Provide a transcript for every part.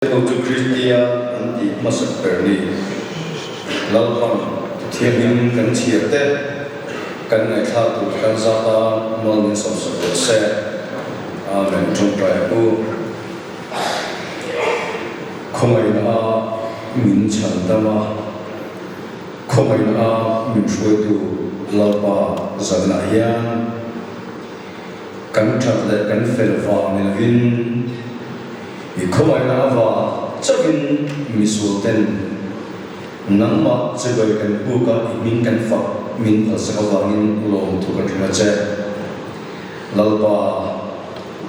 Ho chu Kristian an tih hmasak ber ni. Lalpan Thianghlim kan chhiar te, kan ngaihthlak tur te kan zat a, mal min sawmsak rawh se. Amen. Tawngtai ang u. Khawngaihna a min chhan dam a, khawngaihna a min hruaitu Lalpa zanah hian, Kan that leh kan fel vang ni lovin i khawngaihna avang chauhin misualten nangmah chibai kan puk a, i hming kan fak min phalsak avangin lawmthu kan hrilh a che. Lalpa,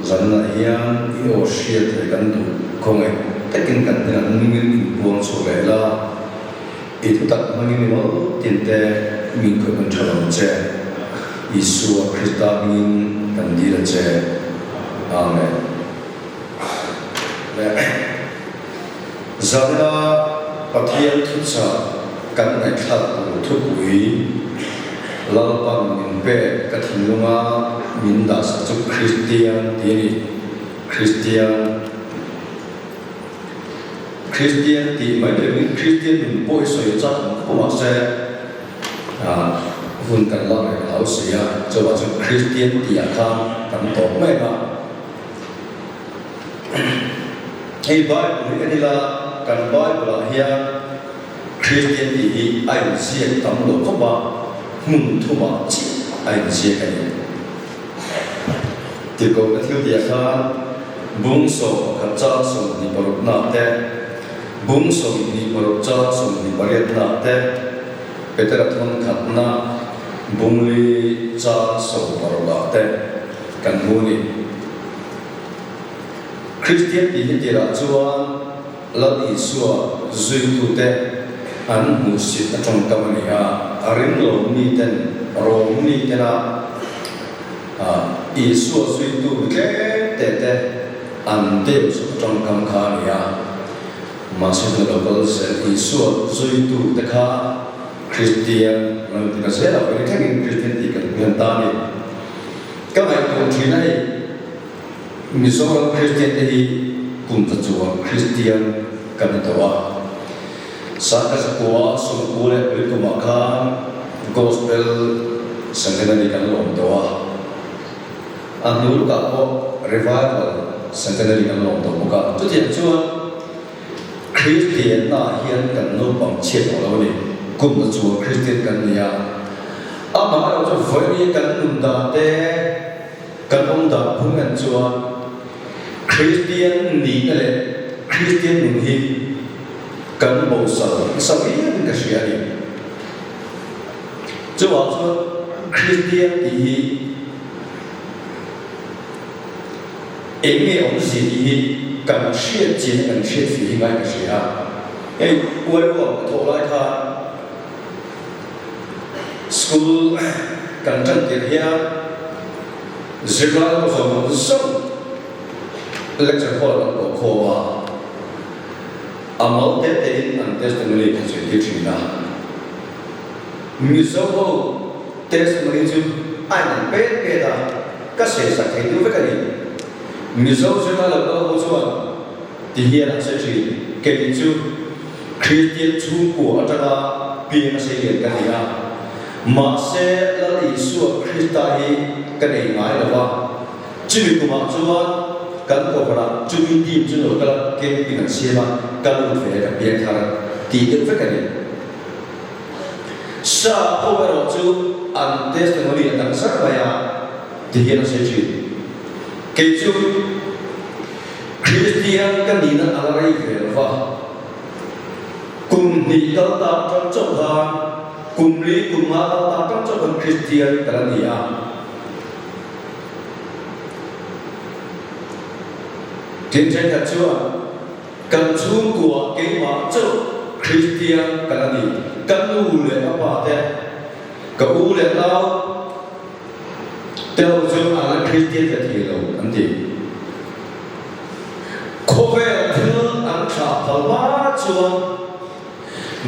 zanah hian i aw hriat leh kan duh khawngaih takin kan hnenah nungin inpuang chhuak leh la, I thutak hmangin i mawlh tinte min khawih hun tha lo che. Isua Krista hmingin kan dil a che. Amen. Zanina Pathian thuchah kan ngaihthlak tur thupui Lalpan min pek ka thinlunga min dahsak chu Kristian tih a ni. Kristian. Kristian tih mai loin Kristian nun pawh i sawi chak ang khawp mahse hun kan lak reng hlau si a, chuvang chuan Kristian tih ah khan kan tawp mai ang a. Hei Bible hi en ila kan Bible ah hian Kristian tih hi a inziak tam lo khawp a, hmun thumah chiah a inziak a ni. Tirhkohna thil tih ah khan bung 11 chang 26 na te, bung 26 chang 28 na te, Petera thawn khatna bung li chang 16 ah te kan hmu a ni. Kristian tih hi tirah chuan Lal Isua zuitute an hmuhsit a tawngkam a ni a, a ringlo miten, Rom mitena Isua zuitu mi tlem te te an deu chu a tawngkam kha a ni a. Mahse hna lo kal zel Isua zuitu te kha Kristian an lo ti ta zel a, vawiin thlengin Kristian tih kan hmu ta a ni. Ka ngaihtuah thin a hei. Mizoram Kristian te hi kum ta chuan Kristian kan ni tawh a. Sangha zakua sawmkua leh pui kumah khan Gospel Centenary kan lawm tawh a. A hnu lukah pawh Revival Centenary kan lawm tawh bawk a. Chutiang chuan Kristianna hian kan naupang chhiat tawh lo a ni. Kum ta chuan Kristian kan ni a. Amaherawhchu vawiin kan nun dan te, Kan awm dan phung en chuan Kristian nihna leh Kristian nun hi kan bosal nasa viauin ka hria a ni. Chuvang chuan Kristian tih hi eng nge awmzia tih hi kan hriat chian a kan hriat fih hi ngai ka hria a. Hei uairuang ka thawh lai khan School kan tan tirh hian zirlai ho zawng zawng lecture hall an kawh khawm a, a mal te tein an testimony kan sawi tir thin a. Mizo ho testimony chu a inang pet pet a, ka sawi sak thei duh vek a ni. Mizo zirlai lo kal ho chuan ti hian an sawi thin, kei chu Kristian chhungkua atanga piang a sei lian ka ni a, mahse Lal Isua Krista hi ka nei ngai lo va, chumi kumah chuan kan kawhhranah chumi team chu lo kal a, camping an siam a, ka lut ve ka piang thar tih deuh vek a ni. Sa ho erawh chu an testimony a dang zar mai a, ti hian a sawi thin. Kei chu. Kristian ka nihna a la rei ve lo va, kum hnih kal ta atang chauh khan, kum li kum nga kal ta atang chauh khan Kristian ka la ni a. Tin thenkhat chuan kan chhungkua keimah chauh Kristian ka la ni, ka nu leh ka pa te, ka u leh nau, Tel chu a la Kristian ve thei lo an ti. Khawvel thil an thlah phal hma chuan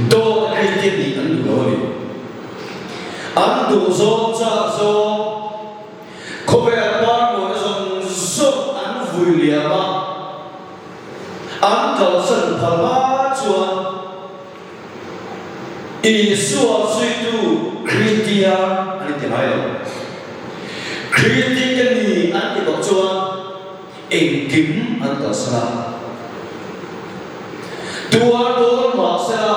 dawt a Kristian nih an duh lo a ni. An duh zawng chak zawng khawvel parmawina zawng zawng an vui liam a, an kal. kalsan phal hma chuan Isua zuitu Kristian an inti ngai lo. Kristian ka ni an ti tawh chuan engkim an kalsan a. Tuar dawn mah sela,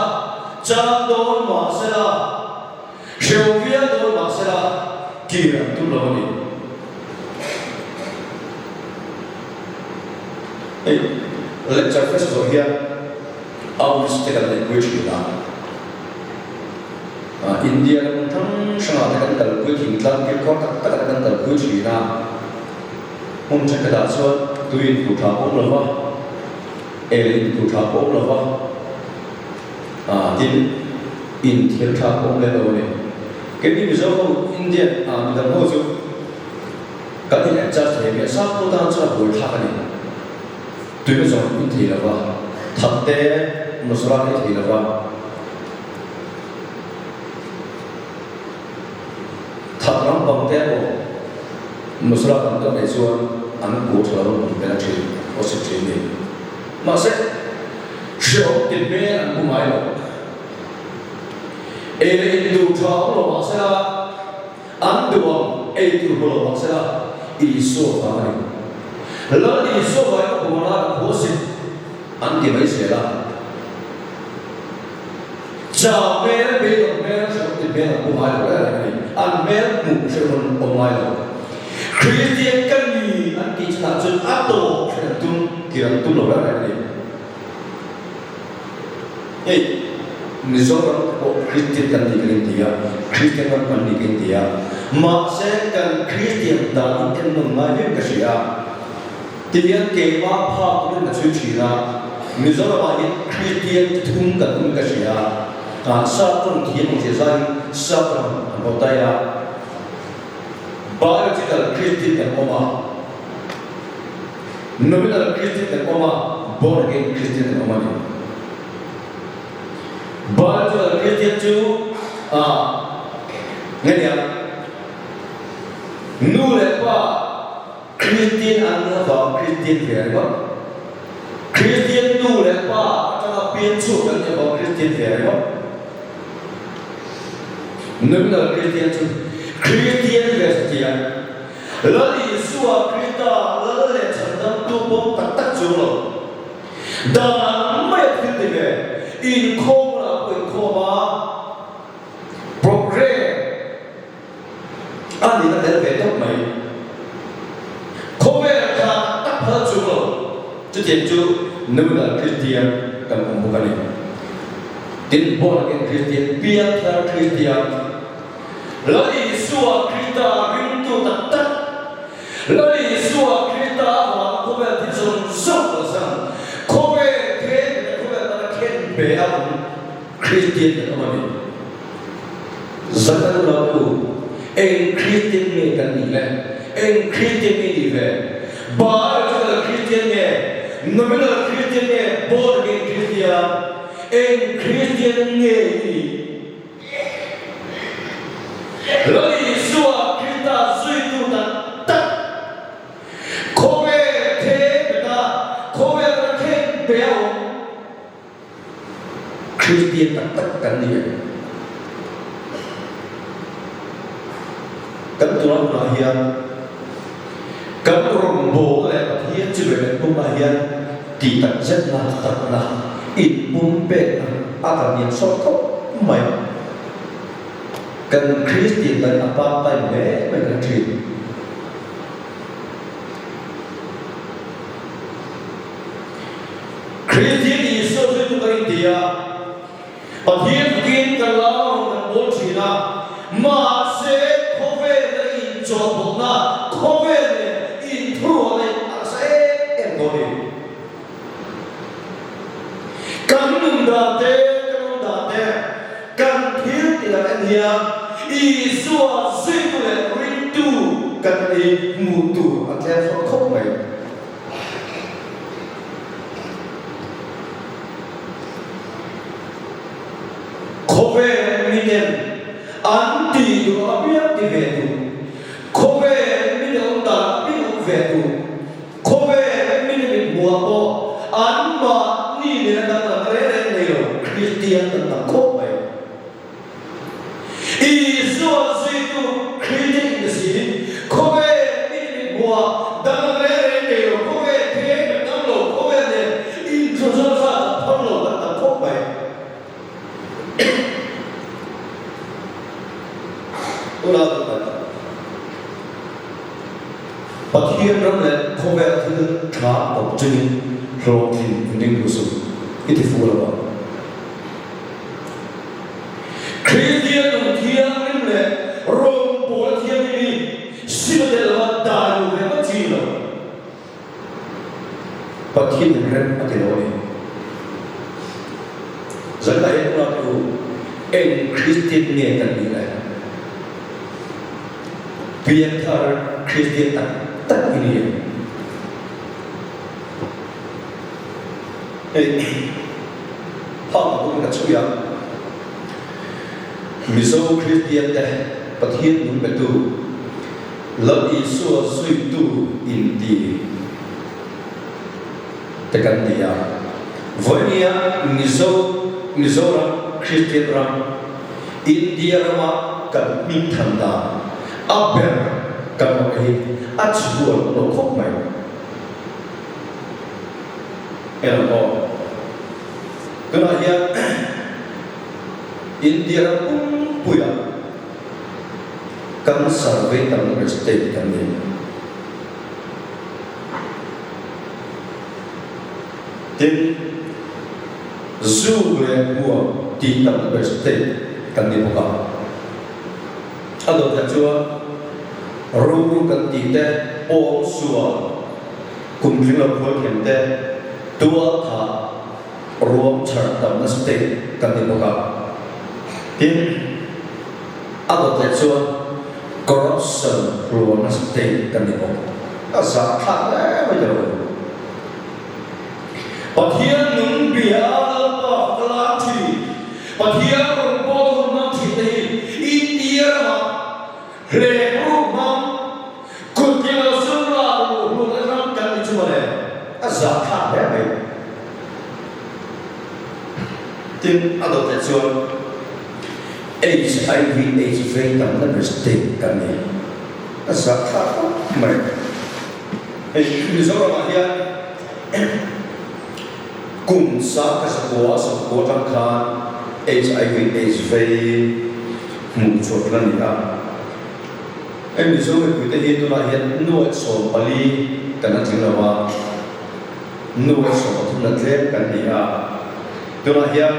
chang dawn mah sela, hreu vial dawn mah sela kir an tum lo a ni. Hei lecture fest zawh hian outreach te kan neihpui thin a, India ram hmun hrang hrangah te kan kalpui thingtlang kilkhawr tak takah te kan kalpui thin a, hmun thenkhatah chuan tui intur tha pawh awm lo va, el intur tha pawh awm lo va, tin inthil tha pawh awm lem lo a ni. Keini Mizo ho Indian midang ho chu Kan in adjust thei miah sap pawh tan chuan a buai thlak a ni. Tuina zawng in thei lova, that te masala te i thei lova, that lampang te emaw masala tam deuh nei chuan an kuh tha lo an pumpen a thin, an awsik thin a ni. Mahse, hreawm ti hmel an pu ngai lo. Ei leh in tur tha awm lo mahsela, An duh ang, ei tur hmu lo mah sela, Isua vang a ni. Lal Isua vangin ka bual a, ka phu asin, an ti mai zel a. Chau hmel, beidawng hmel, hrehawm ti hmel an pu ngai lo reng reng a ni. An hmel hmuh hrehawm an awm ngai lo. Kristian ka ni an tih chhanah chuan a tawp hreh an tum, kir an tum lo reng reng a ni. Hei Mizoram te pawh Kristian kan ni kan inti a, Kristian ram kan ni kan inti a, mahse kan Kristian dan in ennawn ngai viau ka hria a, tihian keimah phak turin ka chhui thin a, Mizoramah hian Kristian chi thum kan awm ka hria a, ah sap tawng thiam ang zia zaiin sap ram an rawn tai a, Biological Kristian kan awm a. Nominal Christian kan awm a, born again Christian kan awm a ni. Biological Christian chu ah nge nia nu leh pa Christian an nih avang Christian ve a ringawt. Christian nu leh pa atanga pian chhuak an nih avang Christian ve a ringawt. Nominal Christian chu Christian ve satliah. Lal Isua Krista Lal leh Chhandamtu pawm tak tak chuang lo. Dan mai a thil ti ve. Inkhawm hunah pawh inkhawm a, programme a nihna tel ve tawp mai. Khawvel tha tak tak phal chuang lo. Chutiang chu Nominal Kristian kan awm bawk a ni. Tin, Born Again Kristian, Piangthar Kristian, Lal Isua Krista ringtu tak tak, Lal Isua Krista avanga khawvel thil zawng zawng kalsan, khawvel then leh khawvel tana khen ve a awm Kristian kan awm a ni. Zan a nu eng Kristian nge kan nih le? Eng Kristian nge nih ve? Biological Kristian nge? Nominal Kristian nge? Born again Kristian? Eng Kristian nge i nih? Lal Isua Krista zuitu tak tak, khawvel then beta khawvel tana then pe a awm Kristian tak tak kan ni em? Kan tuna hunah hian kan rawngbawlna leh Pathian chu ve kan pumah hian tih tak zetna takna inpumpekna a kan lian sawt khawp mai. Kan Kristian dan a part time hle mai kan thin. Kristian Isua zuitu kan inti a, Pathian takin kan lam a rawn kan bawl thin a, mahse khawvel a inchawhpawlhna, khawvel nen inthuruahna in a nasa em em dawn a ni. Kan nun dan te, kan awm dan te, kan thil tih dan en hian Isua zuitu leh ringtu kan ei hmuh tur a tlem sawt khawp mai. Khawvel miten an tih duh apiang ti ve duh, khawvel mite awm dan apiang awm ve duh, khawvel mite mit hmuh ah pawh anmahni leh. Kristian kan tam khawp mai. Isua zuitu Kristian in si hi khawvel mi mit hmuhah danglam reng reng nei lo, khawvel pheng kan dam lo, khawvel nen inthlawhzawm zat kan phawr lo kan tam khawp mai. Tunah kan Pathian ram leh khawvel thil tha awm chungin hlawhtlin in ring duh suh i ti fuh lo ang. Kristian nung thianghlim leh rawngbawla thianghlim hi sima tel lova dai luh ve ngawt chi lo. Pathian in rem a ti lo a ni. Zanlai hian unau te u, eng Kristian nge kan nih le? Pianthar Kristian tak tak i ni em? Hei phak a bawkin ka chhui a, Mizo Kristian te Pathian nung petu Lal Isua zuitu inti te kan ni a. Vawinia Mizo Mizoram Kristian ram India rama kan hming than dan a ber kan awm hi a chhuan lo khawp mai. Eng aw? Tunah hian India ram pumpuiah kan survey tam ber state kan ni. Tin, zu leh hmuam tih tam ber state kan ni bawk a. A dawtah chuan ruru kan tih te, pawngsual, Kum tling lo khual khem te tual kha ruam chhar tamna state kan ni bawk a. Tin, a dawt leh chuan corruption hluarna state kan ni bawk. A zahthlak hle mai ta lo. Pathian nung bia Lalpa ka lar thin, Pathian rawn pawl hun hmang thin te hi India ramah Hlehru hmang kut tling lo sum ral luh hlun a ram kan ni chu mawle, a zahthlak hle mai. Tin, a dawt leh chuan HIV AIDS vei tamna ber state kan ni. A zahthlak khawp mai. Hei Mizoramah hian kum sa ka zakua sawmkua atang khan HIV AIDS vei hmuh chhuah ṭan a ni a. Hei Mizo mipuite hi tunah hian nuaih 14 kan la tling lo a, nuaih 13 la tlem kan ni a. Tunah hian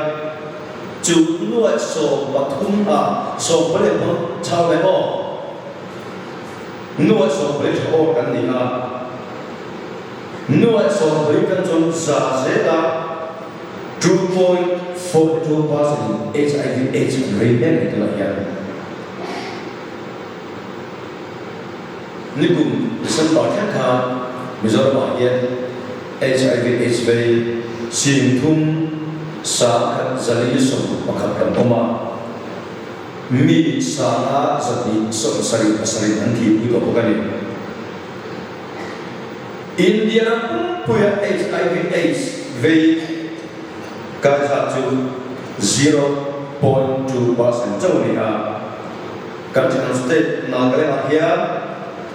chu nuaih 13 a 14 hmang chau leh aw, nuaih 14 ṭha aw kan ni a. Nuaih 14 kan chuan za zela 2.42 percent in HIV AIDS an rei mek ni tunah hian. Nikum December thleng khan Mizoramah hian HIV AIDS vei 30 1,111 kan awm a, mi sanga 277 an thihpui tawh bawk a ni. India ram pumpuia HIV AIDS vei kai zat chu 0.2 percent chauh a ni a, kan thenawm state Nagaland ah hian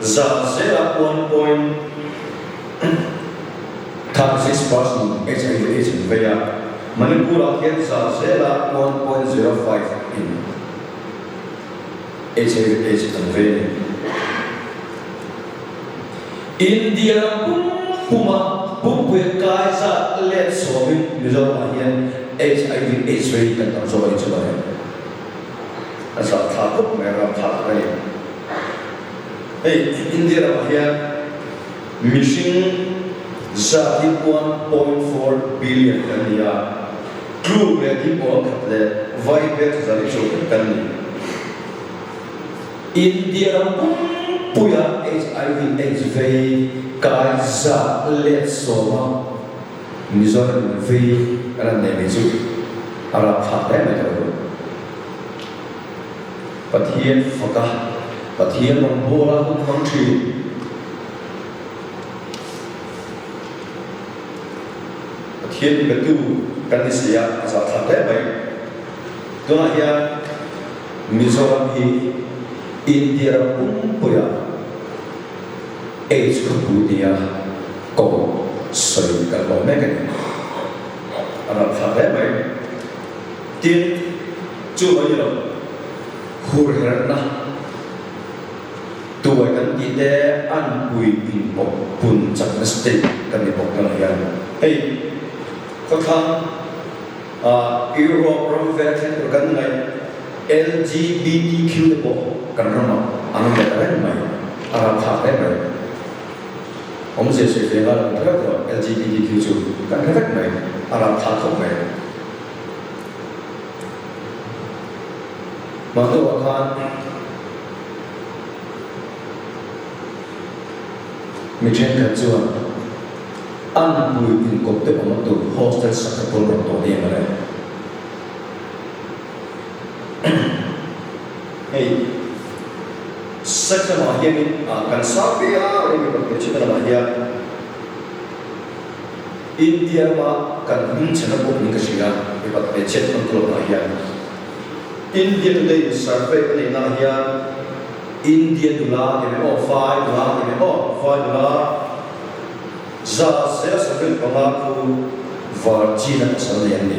zan zelah 1.36 percent HIV AIDS an vei a, Manipur ah hian zan zelah 1.05 in HIV AIDS an vei a ni. India ram pum puma pumpuia kai zat let sawmin Mizoramah hian HIV AIDS vei kan tam zawk a ni chu mai. A zahthlak khawp mai a, ramthlak tak a ni. Hei India ramah hian mihring zat hi 1.4 billion kan ni a, tluk leh ding pawl khat leh vai bek zali chu kan ni. India ram pumpuia HIV AIDS vei kai zat let sawma Mizoram in vei kan han nei mai chu a rapthlak hle mai ta lo. Pathian faka Pathian rawngbawla hun hmang thin. Pathian betu kan ni si a, a zahthlak hle mai. Tunah hian Mizoram hi India ram pumpuia AIDS khawpui tia ko sawi kan awm mek a ni. A rapthlak hle mai. Tin, chu mai ni lo, hurherhna tuai kan tih te an pui inpawp pun chakna state kan ni bawk tunah hian. Hei khawthlang Europe ram vel thleng tur kan ngaih LGBTQ te pawh kan ramah an awm leh ta reng mai, a rapthlak hle mai. Awmzia sawi ve nghal ang kher erawh LGBTQ chu kan hre vek mai, a rapthlak khawp mai. Mahnuah khan mi thenkhat chuan an pui inkawp te awmna tur hostel sak te pawn rawn tawh nia mawle. Hei sex lamah hianin kan sang viau a ni mipa hmeichhia te lamah hian India rama kan hmingchhena pawh niin ka hria mipa hmeichhia control ah hian India Today in survey a neihna ah hian India nula ti mai aw vai nula ti mai aw vai nula 75% khu virgin a pasal nei an ni.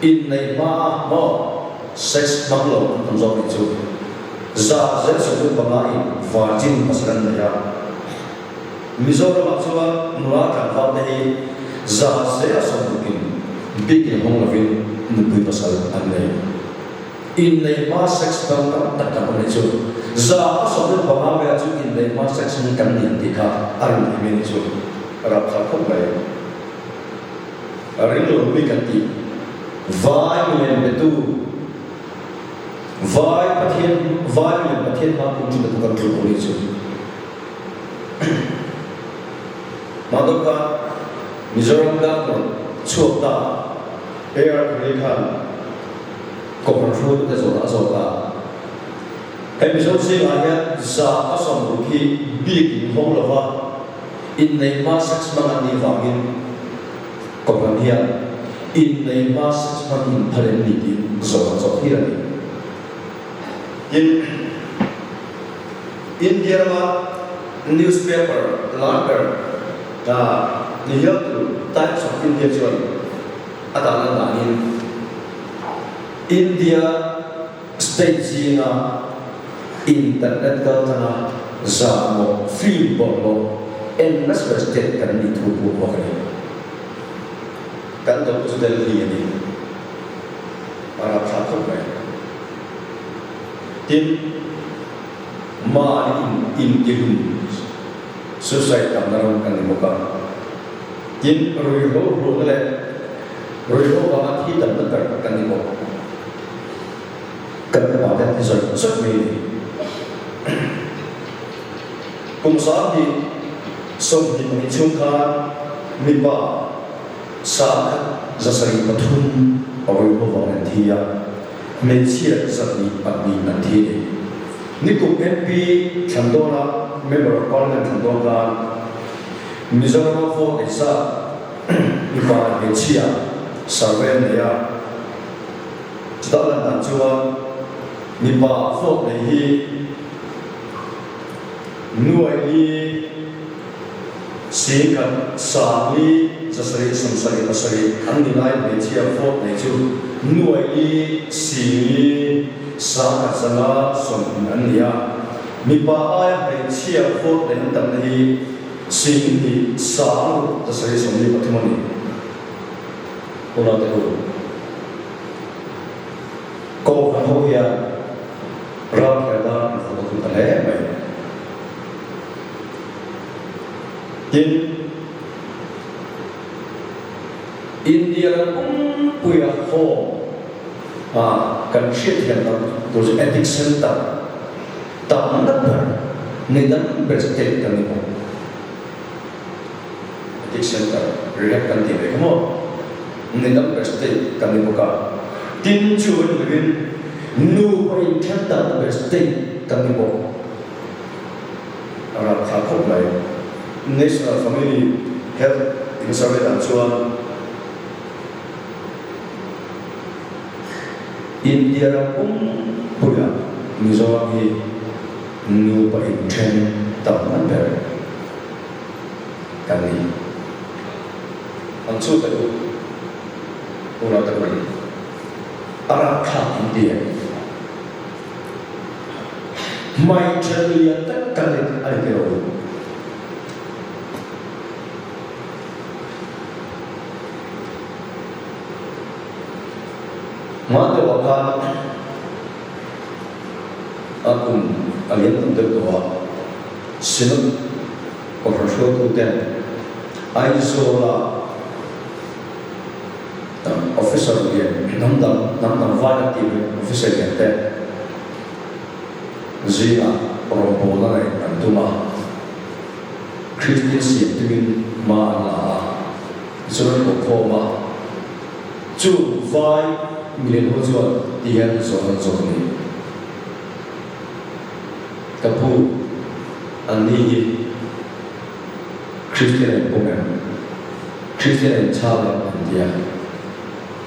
Inneih hma a maw sex hmang lo an tam zawk nih chu 75% in virgin pasal an nei a. Mizoramah chuan nula tlangval te hi 60% in bik in hawng lovin nupui pasal an nei. Inneih hma sex dang tam tak kan awm nih chu 75% velah chu inneih hma sex hmang kan ni ang tih kha a rin theih mai nih chu rapthlak khawp mai. Ringlo mi kan tih vai milem betu vai Pathian vai milem Pathian hma kum thin te pawh kan tluk lo nih chu. Madawka Mizoram Governor chhuak ta AR Khawlei khan Kohhran hruaitute zawhna a zawt a. He Mizo zingah hian 60% hi bik in hawng lova inneih hma sex hmang an nih vangin Kohhran hian inneih hma sex hmang inphal em ni tiin zawhna zawt hir a ni. Tin, India rama newspaper lar ber ni hial tur Times of India chuan a dahna danin India state zinga internet kaltlanga zahmawh film bawlhhlawh en nasa ber state kan nih thu pawh bawk a ni. Kan dawt chu Delhi a ni. A rapthlak khawp mai. Tin, mahni intihlum, suicide tamna ram kan ni bawk a. Tin, ruihhlo hluahna leh ruihhlo vanga thi tamna ber kan ni bawk. Kan upa te an ti zawih zawih mai a ni. Kum 2022 chhung khan mipa 1773 a ruihhlo vangin an thi a. Hmeichhia 204 an thi a ni. Nikum MP thlan dawna Member of Parliament thlan dawn khan Mizorama vote ei zat mipa leh hmeichhia survey an nei a. Chutah lan dan chuan mipa vote nei hi nuai li 10 sang li 777 an ni lai hmeichhia vote nei chu nuai li sing li 1 150 sawmhnih an ni a. Mipa aia hmeichhia vote nei an tamna hi 2 sang 773 a ni. Unau te u, Kohhran ho hian ralkhel dan an fawt a tum ta hle mai. Tin, India ram pumpuia home ah kan hriatthiam dan tur chu Ethic Center tamna ber ni dang ber state kan ni bawk. Ethic Center rehab kan tih ve kha maw? Ni dang ber state kan ni bawk a. Tin, chu a ni lovin nupa inthen tamna ber state kan ni bawk. A rapthlak khawp mai. National Family Health in survey dan chuan. India ram pumpuiah Mizoram hi nupa inthen tamna ber kan ni. An chu teh u, unau te pawhin a rapthlak in ti em? Hmaiṭhen lian tak kan ni a ni tih lo u. Hma deuhah khan a kum a lian tam deuh tawh a, Synod Kohhran hruaituten Aizawla Officer lian hnam dang hnam dang vai an tih mai Officer lian te zingah rawngbawlna neih an tum a. Kristian siam tumin hma an la a, tichuan an kawhkhawm a. Chu vai milian ho chuan ti hian zawh an zawh ni. Ka pu, an ni hi Kristian an pawm em? Kristian an chhal em? an ti a.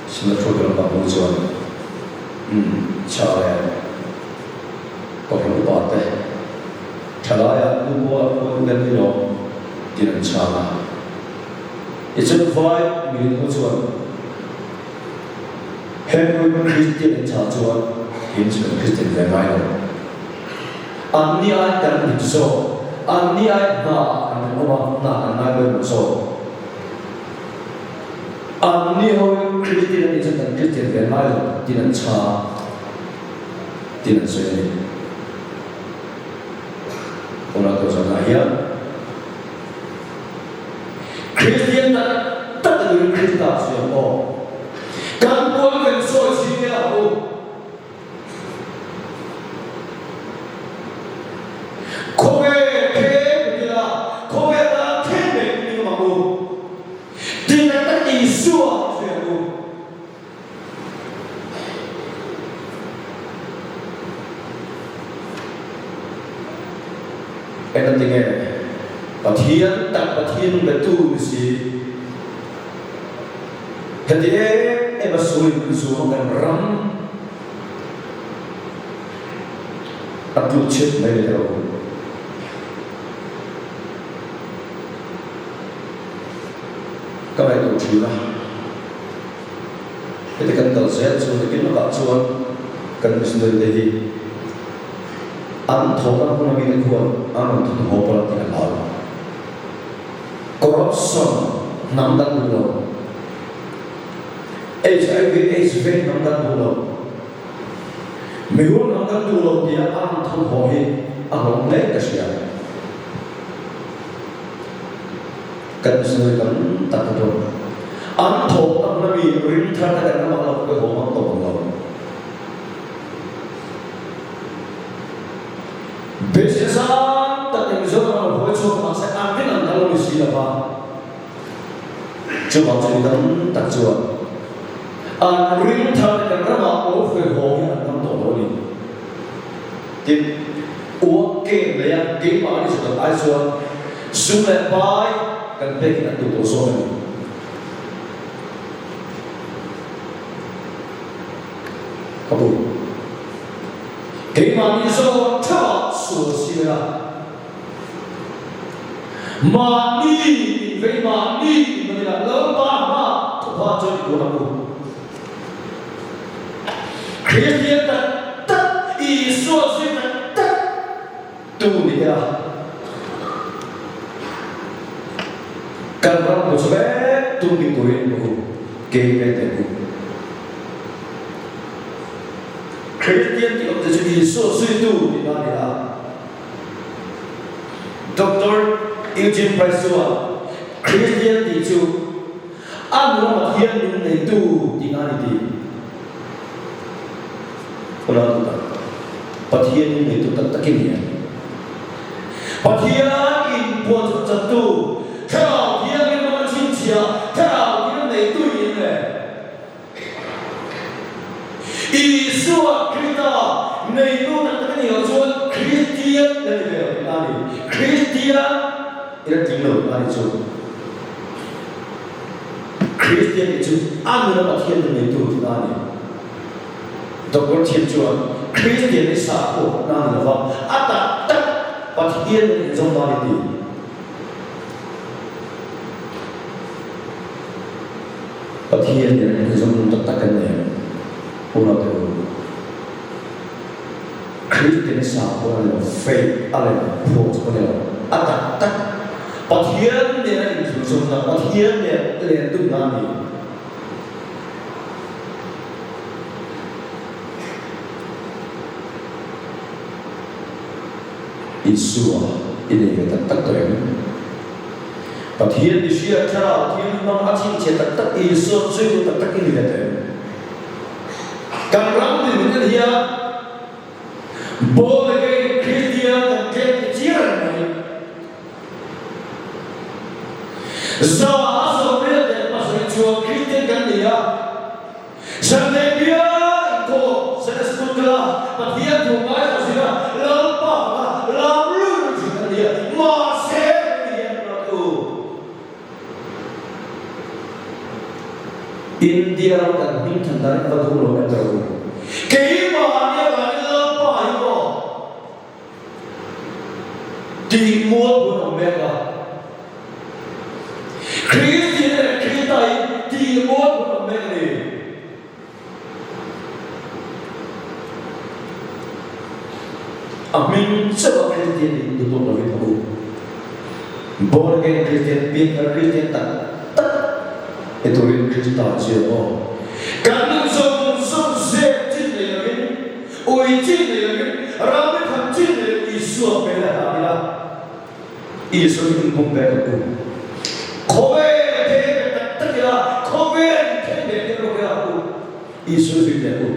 Singapore lampang ho chuan, Umm, chhal e. Kohhran upa te. Thalaiah nu pawh a khawi kan ni lo tih an chhang a. Tichuan vai mirin ho chuan Henry Kristian an chhah chuan kei chu kan Kristian ve ngai lo. Anni ai kan dik zawk, anni ai hna kan rin awm a, hna kan ngai pawimawh zawk. Anni ho Kristian an nih chuan kan Kristian ve ngai lo tih an chhang tih an sawi a ni. Tunah tawh zanah hian Kristian tak tak a nih Krista siam aw. Kan puan kan sawi si nge ang u. Khawnge then min ila, khawnge tan then mai min awm ang u. Ti tak tak Isua i sawi ang u. Engati nge Pathian tak Pathian betu ni si? Heti em em a sualin zuam a kan ram a tluk chhiat mai ni lo. Ka ngaihtuah thin a. Heti kan kal zel chu nikin lakah chuan kan missionary te hi an thawhna hmun ami te khuan an rawn thun haw pawh tih a hlau. Corruption hnam dang duh lo, HIV AIDS veng hnam dang duh lo, mihur hnam dang duh lo tia an rawn thun haw hi a hlawm hle ka hria. Kan missionary tam tak te pawh an thawk tak na mi ring thar te kan ram ah lo haw mang tawh ang lo. Beiseina sang tak in Mizoram ah lo hawi chhuak mahse an rin ang kal lo ni si lova. Chuvang chu mi tam tak chuan an ring thar te kan ram ah lo hawi haw hi an tam tawh lo a ni. Tin, uak kem leh a keimahni chu kan ai chuan sum leh pai kan pek in an duh tawh zawk a ni. Ka bu. Keimahni zawk theuh ah sual si vek a. Mahni invei mahni inman ila Lalpa hma thawpha chuan i tuan ang u. Kristian tak tak, Isua zui tak tak tu ni ila kan ram bu chu vek tum ding turin ka u kei ve teh u. Kristian tih awmte chu Isua zuitu tihna a ni a. Doctor Eugene Price chuan Kristian tih chu A nula Pathian nung neitu tihna a ni ti. Unau tu tak, Pathian nung neitu tak takin ni em? Pathian in puan chawp chaptu, Thlarau Thianghlim hmanga chhinchhiah, Thlarau Thianghlim neitu i ni em le? Isua Krista neitu tak tak a nih loh chuan Kristian la ni ve lo tihna a ni. Kristian i la tling lo tihna a ni chu. Kristian tih chu a nuna Pathian nun neitu tihna a ni. Doctor thiam chuan Kristian hi sakhua na ni lova, a tak tak Pathian nen inzawm nan i ti. Pathian nen inzawm tak tak kan nei ang, unau te u. Kristian hi sakhua a ni lo, faith a lem phuah chu a ni lo, a tak tak Pathian nen a inthlunzawmna, Pathian nen len tumna a ni. Isua i nei ve tak tak tawh em? Pathian mihriat thlarau thil hmang a chhinchhiah tak tak Isua zui tak tak i ni ve tawh em? Kan ram dinhmun en hian Born again Kristian kan tlem ti chiang reng mai. 177 chuan Kristian kan ni a, Sunday bial inkhawm, Sunday School kal a, Pathian thu ngaithla zir a, Lalpa fak a, lam lut lut thin kan ni a, mahse kan ni hian kan ram u. India ram kan hming than dan in va duh lo em rawh u. Keimahni avangin Lalpa hi maw? Tih mual hun awm mek a. Kristian leh Krista hi tih mual hun awm mek a ni. A hming chauh a Kristian nih duh tawk lovin a u. Born again Kristian, pianthar Kristian tak tak ni turin Krista zir aw. Kan nun zawng zawng zep chin nei lovin Ui chin nei lovin ram i tham chin nei lovin Isua hmel a hlah ila, Isua hi inpum ve ka tum. Khawvel then ve tak tak ila, khawvel in then ve tir bawk ila u, Isua zui teh u.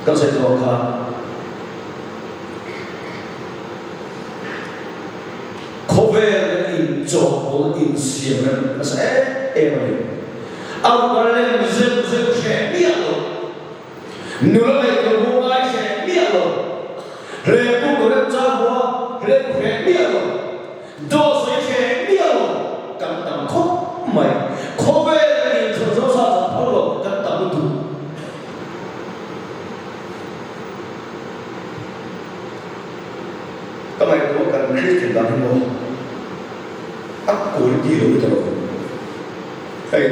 Kan sawi tawh ang khan khawvel kan inchawhpawlh insiam rem nasa em em a ni. A ruk lem zeuh zeuh hreh miah lo, nula leh tlawmhmu ngai hreh miah lo, hlehpu ka rem chang hua hlehpu hreh miah lo, daw sawi hreh miah lo kan tam khawp mai. Khawvel kan inchhawn zo sa chan phal lo kan tam lutuk. Ka ngaihtuah kan Kristian dan hi maw a quality lo ta lo. Hei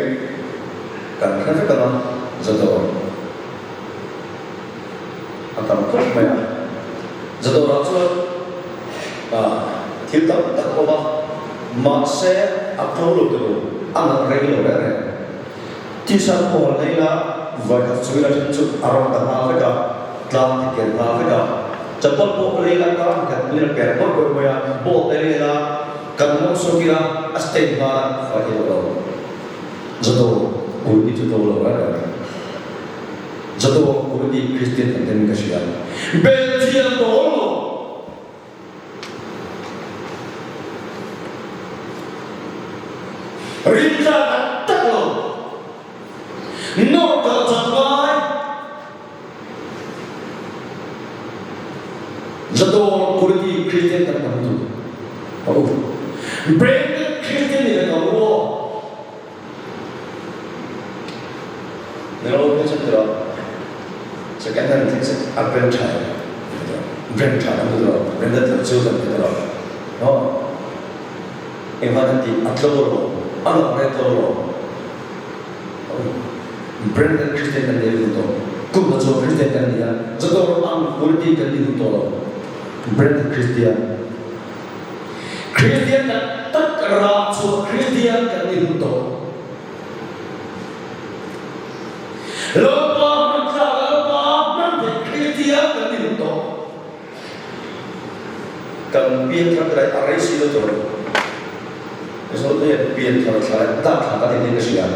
kan hre vek ang a, Zadawr a tam khawp mai a, Zadawrah chuan ah thil tam tak a awm a, mahse a tlo lo tilo, a nalh rei lo reng reng. T-shirt pawl nei la vawikhat chu ila then chu a rawn ta nghal vek a, tlang ti ken nghal vek a, chapal pawh lei la kar khat min a per bawrh bawrh mai a, boat lei la Kan mawng sawk ila a state hma fai thei tawh lo. Zato Kurti chu to lo reng reng. Zato Kurti Kristian kan ten ka hria. Belchian dawl lo. Rintlak tak tak lo. Nawr kal chak ngai. Zadawr Quality Christian kan tam tu a u. Branded Christian nih kan u aw. Mino pe chan tira second hand thing se a brand tha brand tha kan tu branded lo chu kan tira no engvan kan ti a tlo lo a lo re tlo lo Branded Christian kan nei hun tawh. Kum hla chuan Christian kan ni a, Zadawr ang quality kan ni hun tawh lo. Branded Christian. Christian tak tak rah chhuah Christian kan ni hun tawh. Lalpa hman tlak Lalpa hman theih Christian kan ni hun tawh. Kan pianthar te lai a rei si lo tur. Mizo te hian pianthar thla leh dak thla kan inrin a hria.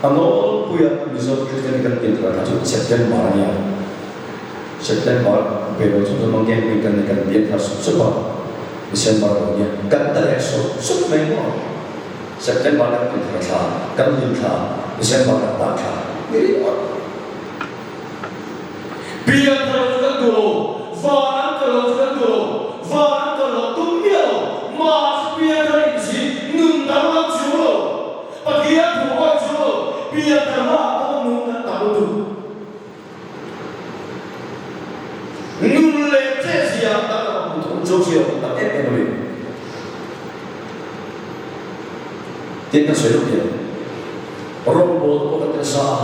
A nawlpuia Mizo Kristian te kan pianthar thla chu September a nia. September belaw chu chu mangeng pui kan ni kan pianthar sup sup a, December lo nia kan ta leh sup sup mai maw. September kan pianthar thla, kan hlim thla, December kan dak thla ni ringawt. Pianthar chu kan duh lo, van an kal lo chu kan duh lo, van an kal lo tum miah lo, mahse pianthar insi nun danglam chu lo, Pathian thu awih chu lo, pianthar hmaah pawh nung. Tin kan sawi lawk hian rawngbawl pawh kan ti nasa a,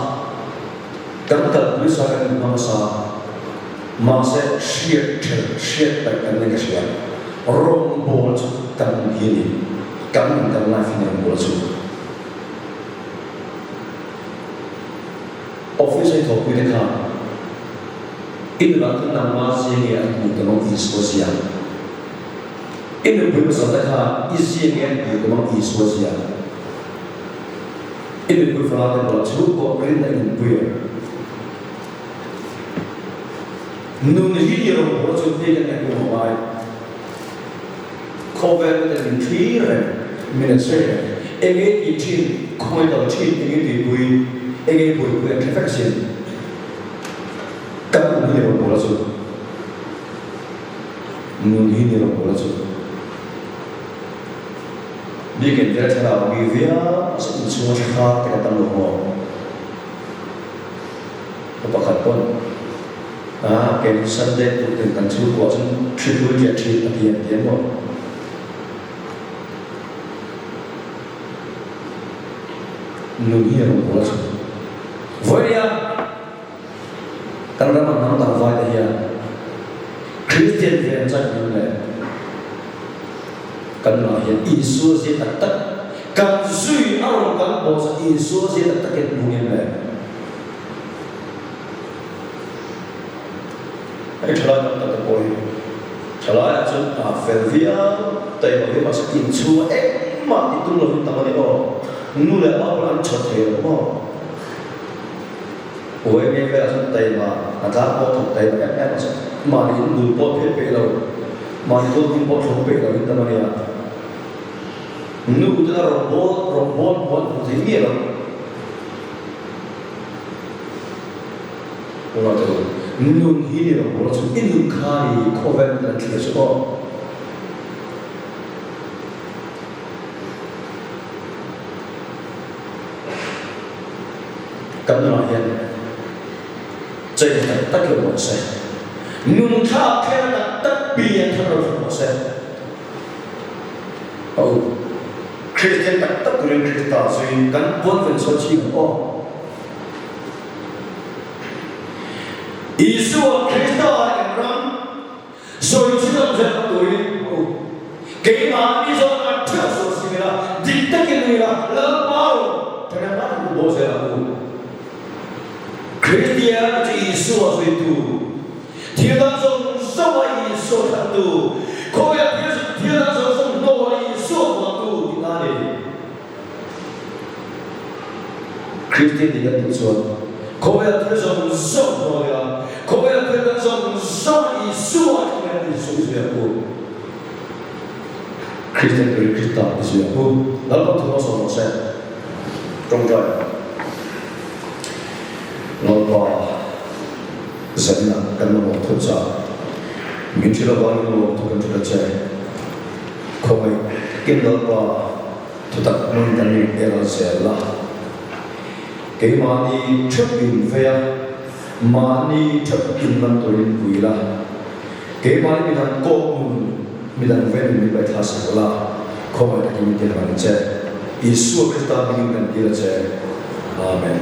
kan kalpui nasa kan inhmang nasa a, mahse hriat ṭhelh hriat paih kan nei ka hria. Rawngbawl chu kan nun hi a ni, kan nun kan life hi a ni rawngbawl chu. Office a i thawhpui te khan i nunah chuan nangma zia nge an hmuh tum ang Isua zia? I nupui pasal te khan i zia nge an hmuh tum ang Isua zia? I nupui fala te bulah chhungkaw rinna i nunpui em? Nun hi i rawn bulah chuan hei kan ngaihtuah a ngai. Khawvel te min thlir reng, min an sawi reng. Enge tih thin, khawngaih kal thin, enge tuipui, enge buaipui an hre vek asin. Kan nun hi ni rawn bulah chu. Nun hi ni rawn bulah chu. Biakin vel thlarau mi viau a se inchhung a hre te kan tam lo maw? Ka pakhat pawn a keini Sunday tuk tin kan chhungkua chuan hripui ṭiah ṭhin a ti ang ti ang maw? Nun hi a rawn bual a chhun. Vawinia kan rama hnam dang vai te hian Kristian ve an chak ngam le kan nunah hian Isua zia tak tak kan zui a rawn kan bawh chu Isua zia tak takin hmu ngem le? Hei thalai tam tak te pawh hi thalaiah chuan a fel viau taih lo hi mahse inchhunga engmah ti tum lovin tam a ni aw. Nu leh pa pawh an chhawt thei lo maw? Uai mai velah chuan taima a tlang pawh thawk taima em em a mahni in dul pawh pheh peih lo, mahni tual hming pawh thlawm peih lovin tam a nia. Nu te la rawngbâwl rawngbâwl hmuh an hmu thei miah lo. Unau te u, nun hi ni rawngbâwl chu i nun kha ni khawvel kan thlir chu aw. Kan nunah hian chei tak tak lo rawh se. Nun thlak thlen tak tak pian thar lo rawh se. A u, Kristian tak tak turin Krista zuiin kan puan ven sawi chhin ang aw. Isua Krista kan ram sawi chhin ang zel ang turin a u. Keimahni zawng an theuh sual si ila, dik takin nui ila, Lalpa rawn thahnem lai tak u baw zel ang u. Kristian chu Isua zuitu. Thil dang zawng zawng a Isua thlantu, khawvel thil thil dang zawng zawng hnawl a Isua vuahtu tih a ni. Kristian dik an tih chuan khawvel thil zawng zawng hnawl ila, khawvel thil dang zawng zawng a Isua thlang in Isua i zui ang u. Kristian turin Krista i zui ang u. Lalpan thu hmasa rawh se. Tawngtai. Lalpa. Zanna kan mamawh thut cha. Min hrilh avangin lawm thu kan hrilh a che. Khawngaih takin Lalpa thutak hmang kan ring el zel la. Keimahni theuh in vei a, mahni theuh in man turin pui la. Keimahni midang kawk nun, midang vei nun min paihthla sak la. Khawngaih takin min ti harh ang che. Isua Krista hmingin kan dil a che. Amen.